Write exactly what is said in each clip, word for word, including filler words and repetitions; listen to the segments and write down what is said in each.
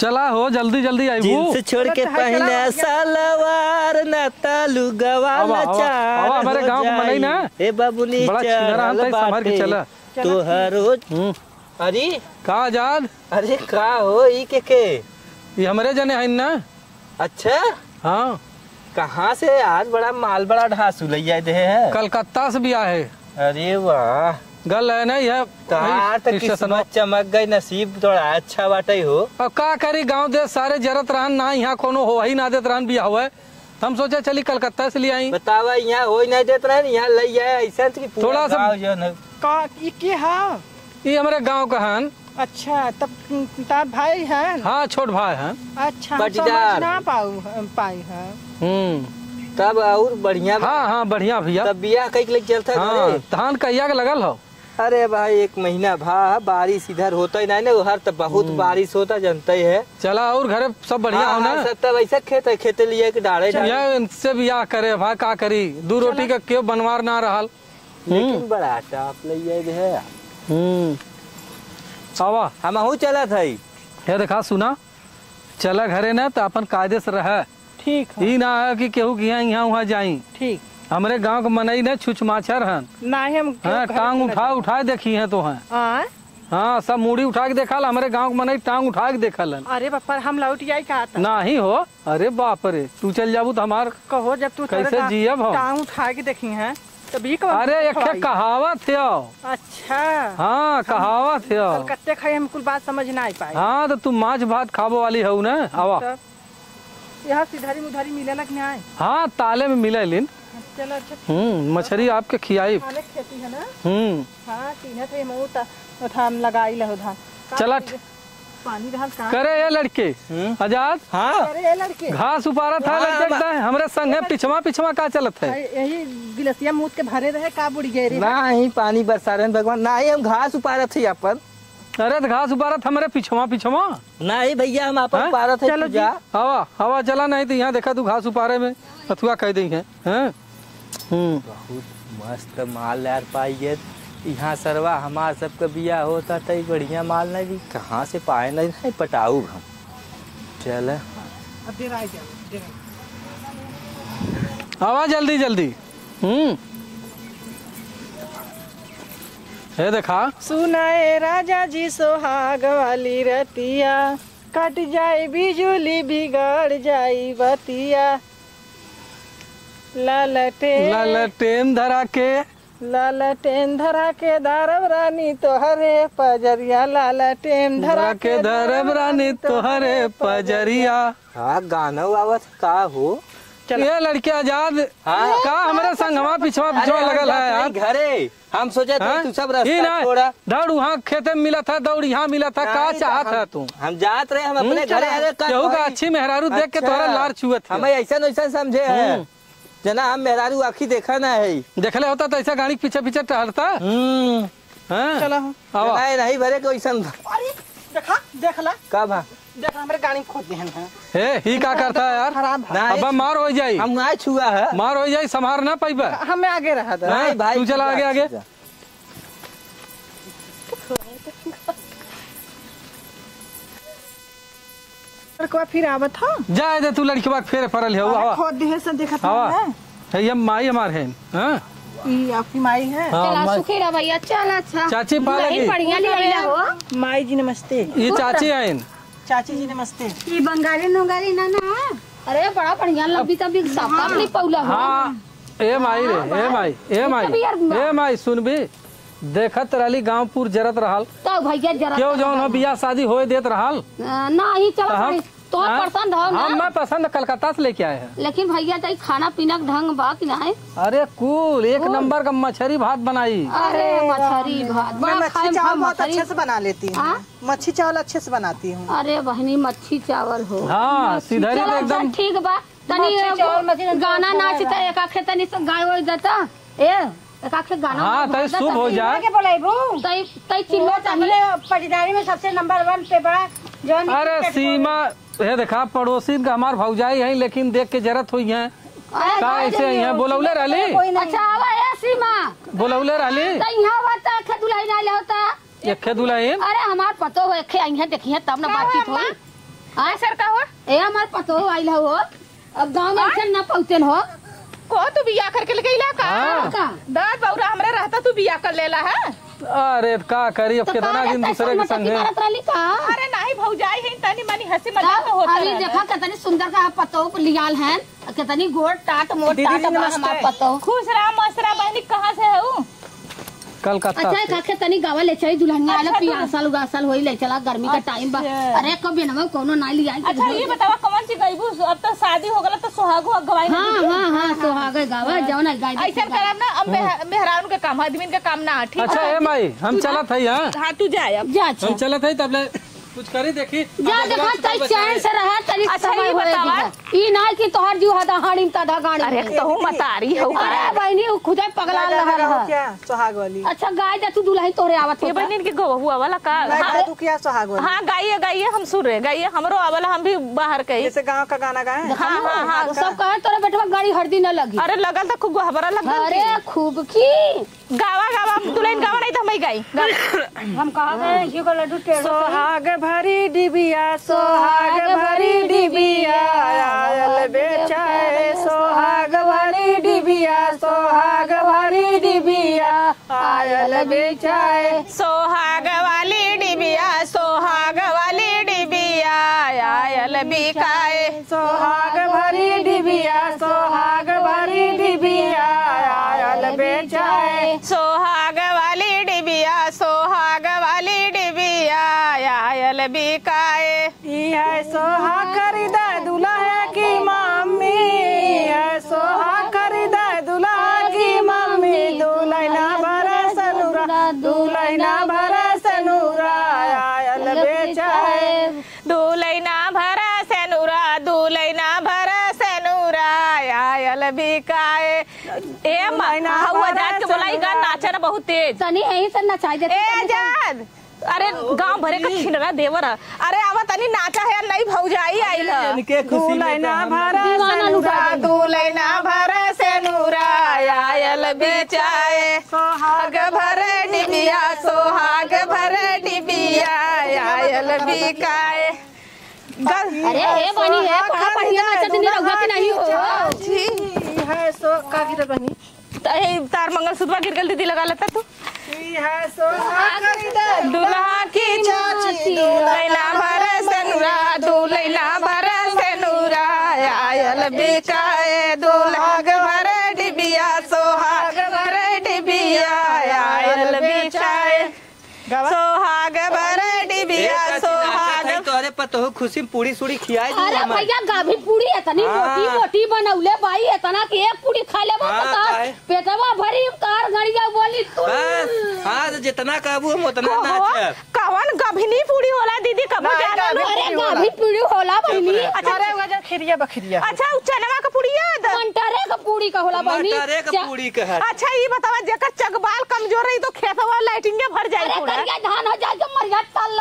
चला हो, जल्दी जल्दी आइबू। जींस छोड़ के चला, चला, पहिना चला। सलवार, ना तालू गवाल आवा, आवा, चार आवा, हमारे हो गाँव के मनई जाई। ना। ए बबुनी बड़ा छिनरा चढ़ल हन, तई संभाल के बाटे चला। तोहरो। हम्म। अरे। का आजाद? अरे का हो, ई के के? ई हमरे जने हइन ना। अच्छा? हाँ। कहाँ से आज बड़ा माल, बड़ा ढासू लइया दे है? कलकत्ता से भी आए। अरे वाह। गल है ना, यह तोहार त स्टेशन किस्मत चमक गई, नसीब थोड़ा अच्छा बाटे हो। अब का करी, गांव देश सारे जरत रहन ना, यहाँ कोनो हो ही ना देत रहन बियाह हुए। हम सोचे चली कलकत्ता से ले आई। बतावा, यहाँ हो ही नहीं देत रहन, यहाँ लइया ऐसा कि पूरा थोड़ा सा गाँव जो है ना। का, ई के हा? ई हमरे गांव का हन। अच्छा, तब तार भाई है? हाँ, छोट भाई है। अच्छा, हम पटीदार। समझ ना पाऊ, पाई है। हम्म। तब और बढ़िया बा। हाँ, हाँ, बढ़िया भैया। तब बियाह कई के लेके चलता हाँ, घरे? धान कहिया के लगल हो? अरे भाई, एक महीना भा, बारिश इधर होता ही नहीं ना, उधर तो बहुत हम्म। बारिश होता, जानते ही है। चला, और घरे सब बढ़िया हाँ, हो ना? हाँ, सब तब ऐसा खेत है, खेते लिए के डाले, डाले। यह इनसे बियाह करे भाई, का करी? दू रोटी चला। का क्यों बनवार ना रहल? लेकिन हम्म। बड़ा टाप लइया दे है यार। हम्म। आवा। हमहू चलत हई। हे देखा, सुना, चला घरे ना, त अपन कायदे से रह। ठीक है। ई ना है कि केहू के यहाँ, यहाँ, वहाँ जाई। ठीक। हमरे गाँव के मनई ना छुछमाछर हन। नाही, हम केहू हाँ, घर टांग के ना उठा, जाई। उठा देखी हैं तो हैं। आय? हाँ, सब मूड़ी उठा के देखा ला, हमरे गाँव के मनई टांग उठा के देखा लन। अरे बाप रे, हम लौट जाई का त? नाही हो, अरे बाप रे, तू चल जाबू त हमार कहो, जब तू तोरे कैसे टा-, जियब हम? टांग उठा के देखी हैं, तब ई कौन अरे, एक ठे उठवाई? कहावत है। अच्छा। हाँ, हम कहावत है। कलकत्ते खाई, हम कुल बात समझ ना आई पाई। हाँ, तो तू माछ भात खाबो वाली हऊ ना, आवा। तब यहाँ सिधरी मुधरी मिलेला कि नाही? हाँ, ताले में मिले लिन। चलो, अच्छा। हम्म, मछरी आपके खियाई। खाने की खेती है ना? हम्म। हाँ, तीने थे, हम उठा, उठा, हम लगाई लहो धान। का चला, करेंगे? पानी रहल का? करे ये लड़के, हम्म? आजाद? हाँ। करे ये लड़के। घास उपारत है, हाँ, लड़के बा- एकदम हमरे संगे पिछवा, पिछवा का चलत है? अरे, यही गिलसिया मूत के भरे रहे, का बुड़ गए रे? नाही, पानी बरसा रहे हैं भगवान, नाही, हम घास उपारत है अपन। अरे, तो घास उपारत हमरे पिछवा, पिछवा। नाही भैया, हम अपन हाँ? उपारत है, चलो तू जी। जा। हवा, हवा चला, नाही तो यहाँ देखा तू घास उपारे में हथुआ कह दई है, हैं? हम्म। बहुत मस्त माल यार पाई गए। यहाँ सरवा हमार सबके बियाह होता त ई बढ़िया माल नहीं भी कहाँ से पाए नहीं, नहीं पटाऊ हम। चल। अब देर आ गया, देर आ गया। आवा जल्दी जल्दी। हम्म। हे देखा। सुनाए राजा जी सोहाग वाली रतिया, कट जाई बिजुली बिगड़ जाई बतिया। ललटेन ललटेन धरा के। ललटेन धरा के दारब रानी तोहरे पजरिया, ललटेन धरा धरा के के दारब रानी तोहरे पजरिया। का गाना आवत का हो? चला। ये लड़के आजाद हाँ। का हमरे संगवा पिछवा पिछवा अरे, लगल है यार। घरे हम सोचे थे हाँ? तू सब ई रास्ता ना, छोड़ा। दौड़ वहाँ खेते में मिला था, दौड़ यहाँ मिला था, का नहीं, चाहत हम, है तू? हम जात रहे, हम हम्म? अपने घरे, अरे, का केहू का भाई? अच्छी मेहरारू देख के अच्छा। तोहरा लार छुअत है। हमें ऐसा वैसा समझे हैं। हम्म। जना हम मेहरारू आँखी देखा ना है। देखले होता तो ऐसा गाड़ी के पीछे पीछे टहलता। हम्म। हाँ? चलो। आवा। नहीं, नहीं भरे कोई सन। अरे, देखा, देख ला। का भा? देख ला, हमरे गाड़ी में खोद देहन है। ए, ही का करता है यार? खराब है। नहीं, अब मार हो जाई। हम ना छुआ है। मार हो जाई, संभार ना पाइबा। हमें आगे रहा था। नहीं भाई, तू चला आगे, आगे। लड़कवा फिर आवत हो? जाए दे तू, लड़कवा के फेरे पड़ल है, अरे, आवा। खोद दिहे से देखत आवा। है ना? है, ये माई हमार है, हाँ? ई आपकी माई है? हाँ, चला, माई। सुखी रह भैया, चल, अच्छा। चाची, पा दुल्हन लगी। बढ़िया ले आइला हो। माई जी, नमस्ते। ये खुश रह। चाची आइन। चाची जी, नमस्ते। ई बंगाली नंगाली ना, ना? अरे, बड़ा बढ़िया, लंबी तंबी, साफ साफ हाँ। नहीं पौला हो। हाँ, ए माई रे, हाँ, ए माई, ए माई, इतना भी यार ए माई, सुनबी? देखत रहली गाँव पूर जरत रहल। तो भैया जरत क्यों जौन हो रहल। बियाह शादी होए देत रहल? अ, ना, ही चला तो हम, पड़ी। तोहर हाँ? पसंद हो ना? हम मैं पसंद कलकत्ता से लेके आए हैं। लेकिन भैया, तई खाना पीना के ढंग बा कि नाही? अरे कुल एक कुल। नंबर का मछरी भात बनाई। अरे अरे मछरी राम। भात, मैं बड़ा मच्छी खाए में चावल हम बहुत मछरी। अच्छे से बना लेती हूँ। हाँ? मच्छी चावल अच्छे से बनाती हूँ। अरे बहनी, मच्छी चावल हो। हाँ, मच्छी सिधरी तो चावल एकदम। अच्छा, ठीक बा। तनी मच्छी चावल, मछली गाना चावल नाच खाएगा। त एक आखे तनी से गाय होई देता। ए, एक आखे गाना हाँ, वाना तनी बजा शुभ देता। हो जाए। के बोलाइबू? तई, तई चिल्लो वो तनी। हमरे पटीदारी में सबसे नंबर वन पे बा, जौन अरे कि सीमा, हे देखा, पड़ोसिन का हमार भौजाई है, लेकिन देख के जरत हुई है। अरे का भाई, ऐसे ही है? बोलौले रहली? कोई नहीं। अच्छा, आवा ए सीमा। बोलौले रहली? त यहाँ आवा त आखे दुल्हन आइल होता। एखे दुल्हन? अरे हमार पतो हो, एखे अइहें, देखिहें तब न का बातचीत हो होई। अम्मा? आ? सर का हो? ए, हमार पतोह आइल हो। अब गाँव में आ? ऐसे ना पहुँचन हो। को तू बियाह करके ले गईला का? हाँ। का? दाद बौरा हमरे रहता तू बियाह कर लेला है। अरे, का करी, अब तो कितना का दिन रे, दूसरे के संग है। मारत रहली का? अरे, नाही भौजाई है, तनी मनी हँसी मजाक में होता अरे, रहला। देखा, कितनी सुंदर का पतोह को लियाल है, कितनी गोर टाट मोट दीदी टाट जी, बा नमस्ते। हमार पतोह। खुश रहा, मस्त रहा, बहनी, कहाँ से है ऊ? कलकत्ता अच्छा, से। का के तनी गावा ले चली दुल्हनिया, अच्छा, आला दुल्हन। पियासल उगासल होई, ले चला, गर्मी का टाइम बा। अच्छा। अरे, को बिनवा कोनो ना लियाई के अच्छा, ये बतावा, कौन सी गईबू? अब तो शादी हो गला, तो सुहागो गवाई ना हाँ, दीदी। हाँ, हाँ, सुहाग गावा, हाँ। जौन आई गाई ऐसन करब ना, अब मेह-, मेहरारू के काम, आदमी के काम ना, ठीक अच्छा, है? ए माई, हम तू चलत हई, हाँ? हाँ, तू जा अब। जा, अच्छा। हम चलत हई, तब ले कुछ करी देखी। जा, अब देखा, तई चैन से रहा, तनी अच्छा, समय ये होए बतावा। दीदा। ई ना कि तोहार जीव हदा हाड़ी में तधा गाड़ी अरे, में। तहू मतारी हो अरे, का? बहिनी, उ खुदे पगला ना रहल गाना है। क्या? सुहाग वाली। अच्छा, गाय दे तू दुल्हन तोहरे आवत ये होता। बहिनी इनके गवहू आवाला का? ना, हाँ। गाय तू क्या सुहाग वाली? हाँ, गाइए, गाइए, हम सुन रहे, गाइए, हमरो आवाला, हम भी बाहर के ही। जैसे गाँव का गाना गाए? हाँ, हाँ, हाँ, सब कहे तोरे बेटवा गाड़ी हरदी न लगी। अरे, लगल तो खूब गोहबरा लगल अरे, की। खूब की। गावा, गावा, दुल्हन गावा, नहीं तो हम ही गाई। गावा। हम कहा गए, घी का लड्डू टेढ़ो करी। सोहाग भरी डिबिया, सोहाग भरी डिबिया, आयल बेचाए। सोहाग भरी डिबिया, सोहाग भरी डिबिया, आयल बेचाए। सोहाग वाली डिबिया, सोहाग वाली डिबिया, आयल बिकाए। सोहाग भरी डिबिया, सोहाग भरी डिबिया, आयल बेचाए। सोहाग वाली डिबिया, सोहाग वाली डिबिया, आयल बिकाए। ई है सोहा खरीदा दुल्हा की मम्मी, ई है सोहा खरीदा दुल्हा की मम्मी, दुलहिना भरे सेनुरा, दुलहिना भरे सेनुरा, आयल बेचाए। दुलहिना भरा सेनुरा, दुलहिना भरा सेनुरा, आयल बिकाए। ए अम्मा, दुलहिना हउआ भरा जात के बोलाई गा, सेनुरा। नाचा ना बहुत तेज। तनी यहीं से नचाई देती, ए तनी से। आजाद, अरे गाँव भरे का छिनरा देवर। अरे आवा तनी नाचा है, नई भौजाई आइल है। इनके खुशी में दुलहिना तो हम भरा दीवाना सेनुरा, लुटा गई। दुलहिना भरा सेनुरा, आयल बिचाए। सोहाग भरे डिबिया, सोहाग भरे डिबिया, आयल बिकाए। गल- अरे, हे बहिनी, हे बड़ा बढ़िया नाचत नहीं रहुआ कि नहीं हो? चाची, है सो का गिरे बहिनी? त हे तार मंगलसूत्रवा गिर गल दीदी, लगा लेता तू। ई है सोहा खरीदा दुल्हा की चाची, दुलहिना भरे सेनुरा, दुलहिना भरे सेनुरा, आयल बिकाए। दुल्हा के भरे डिबिया, सोहाग भरे डिबिया, आयल बिचाए। गावा। सोहाग भरे डिबिया, ए, चाची, नाचत सोहाग। हई, तोहरे पतोहू खुशी में पूड़ी सूड़ी खियाई दी अरे हमार। भैया, गाभी पूड़ी इतनी हाँ। मोटी मोटी बनौले बाई, इतना कि एक पूड़ी खा लेबो हाँ, तो तार काहे? पेटवा भरी, तार गड़िया बोली तू। बस, हाँ, तो जितना कहबू हम उतना कहो, नाचब। कवन गभिनी पूड़ी होला दीदी, कबो ना, जानल गाभी हो? अरे, पूड़ी होला। गाभी पूड़ी होला बहिनी। चुप रह। अच्छा, अरे, वो जो खिरिया बखिरिया। अच्छा, उ चनवा के पुड़िया द। मंटरे के पूड़ी का होला बहिनी। मंटरे के चा- पूड़ी के है। अच्छा, ई बतावा, जेकर चगबाल कमजोर रही तो खेतवा लैटिंगे भर जाई अरे, पूरा। करिया धान हो जाए तो मरिया तल।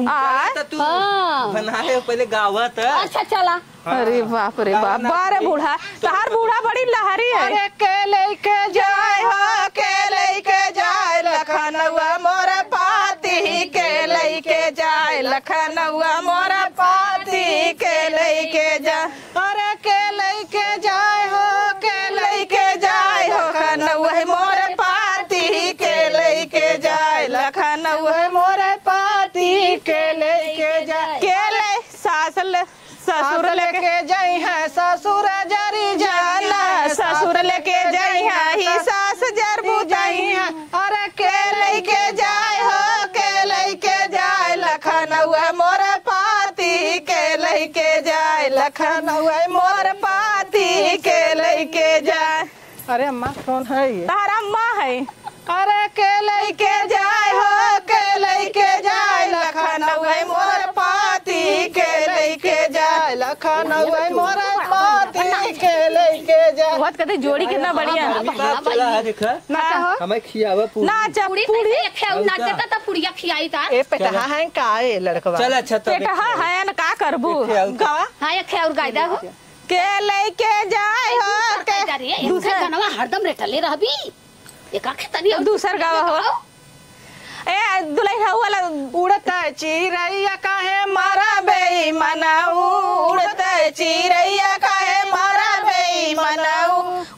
आ? जा त तू हाँ। बनाए पहले गावा त। अच्छा, चला। हाँ। अरे बाप रे गावा बाप, ना बारे तू। बूढ़ा, तोहार बूढ़ा बड़ी लहरी है। अरे के लेके जाए हो, के लेके जाए लखनऊआ मोर पाती, के लेके जाए लखनऊआ मोर पाती, के लेके जाए। अरे के लइके जाए हो, के लइके जाए हो, लखनऊ है मोर पाती, के लइके जाए, लखनऊ है मोर पाती, के लइके जाए। के ले सास ले, ससुर सास लेके लेके जाई है, ससुर जरी जाई जाना, है, ससुर लेके जाई है, ही सास जर बुझाई है। अरे के लइके जाए हो, के लइके जाए, लखनऊ मोर पाती, के लइके जाए, लखनऊ मोर पाती, के लइके जाए। अरे अम्मा, कौन है ये? तहर अम्मा है। अरे के लइके जाए हो, के लइके जाए, लखनऊ मोर पाती, के लइके जाए, लखनऊ मोर पाती, के लइके जाए। बहुत कहते जोड़ी कितना बढ़िया है। अभी बात चला है, देखा। ना चाहो? हमें खियावा पूरी। ना चाहो पूरी पूरी। कैसे एक खेऊ ना चाहो? देता तो पुड़िया खियाई था। ए, पेटहा है का ए लड़कवा? चल, अच्छा, तो पेटहा है ना, का करबू? एक खेऊ। गवा? हाँ, एक खेऊ गाय दे हो। के लइके जाए हो, के दूसरा दूसरा गनवा हरदम रेटले रहबी। एका खेतनी दूसर गावा हो। ए, दुलहिन हऊ वाला। उड़ता चिरैया काहे मारा बेईमान। मनऊ, उड़त चिरैया काहे मारा बेईमनऊ,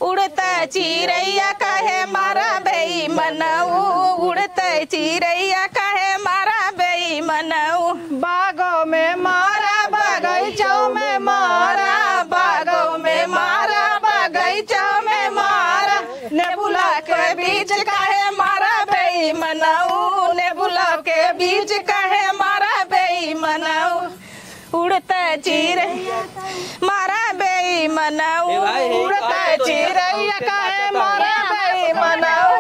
उड़त चिरैया काहे मारा बेईमनऊ, उड़त चिरैया काहे मारा बेईमनऊ। बागों में मारा, बगैचों में मारा, बागों में मारा, बगैचों में मारा, नेबुला के बीच काहे मारा बेईमनऊ, नेबुला के बीच काहे मारा बेईमनऊ। उड़त चिरैया मारा बेईमनऊ, ए भाई, हे उड़त चिरैया काहे मारा बेईमनऊ,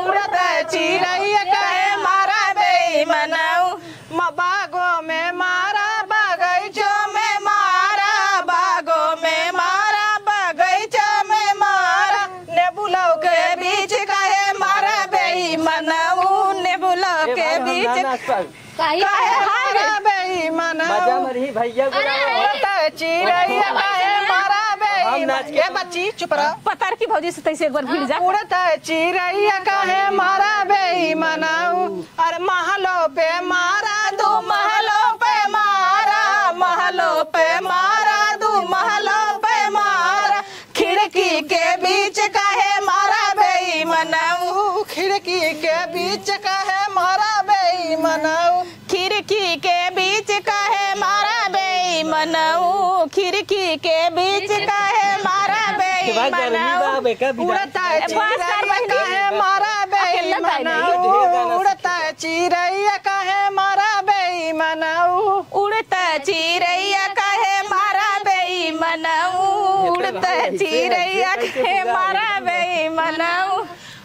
उड़त चिरैया काहे मारा बेईमनऊ। म-, बागों में मारा, बगैचों में मारा, बागों में मारा, बगैचों में मारा, नेबुलौ के बीच काहे मारा बेईमनऊ, नेबुलौ ए के भाई, हम बीच ना नाच पाई। काहे काहे हाय रे? मारा बेईमनऊ? मजा मरही भैया, अरे, बुलाओ। अरे, उड़त चिरैया काहे मारा हम नाच बेईमनऊ? के ए बच्ची, चुप रह। पतर की भौजी से तैसे एक बार भिड़ जा। उड़त चिरैया काहे मारा बेईमनऊ? अरे महलों पे मारा, दू महलों पे मारा, महलों पे मारा, दू महलों पे मारा, खिड़की के बीच काहे मारा बेईमनऊ, खिड़की के बीच काहे मारा बेईमनऊ, खिड़की के बीच काहे मारा बेईमनऊ, खिड़की के बीच काहे मारा बेईमनऊ। उड़त चिरैया काहे मारा बेईमनऊ, उड़त चिरैया काहे मारा बेईमनऊ, उड़त चिरैया काहे मारा बेईमनऊ, उड़त चिरैया काहे मारा बेईमनऊ।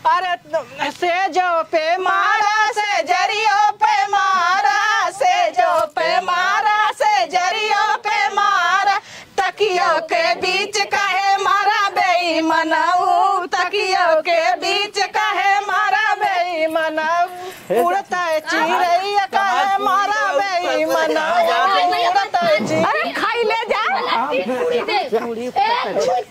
अरे सेजो पे मारा, सेजरियो पे मारा, सेजो पे मारा, सेजरियो पे मारा, तकियो के बीच काहे मारा बेईमनऊ, तकियो के बीच काहे मारा बेईमनऊ। उड़त चिरैया काहे मारा बेईमनऊ, उड़त चिरैया। अरे खाई ले जा। तीन पूरी दे। एक पूरी,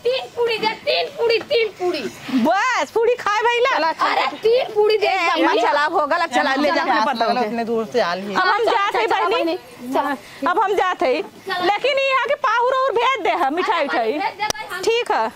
तीन पूरी दे, तीन पूरी, तीन पूरी। बस पूरी खाए भइला। अरे तीन पूरी दे। ए, अम्मा चला, हो गला, चला ले जा अपने पतोह के। इतने दूर से आ लिए। अब हम जात है बहिनी। अब हम जात है, लेकिन यहाँ के पाहुर और भेज दे है मिठाई उठाई। ठीक है।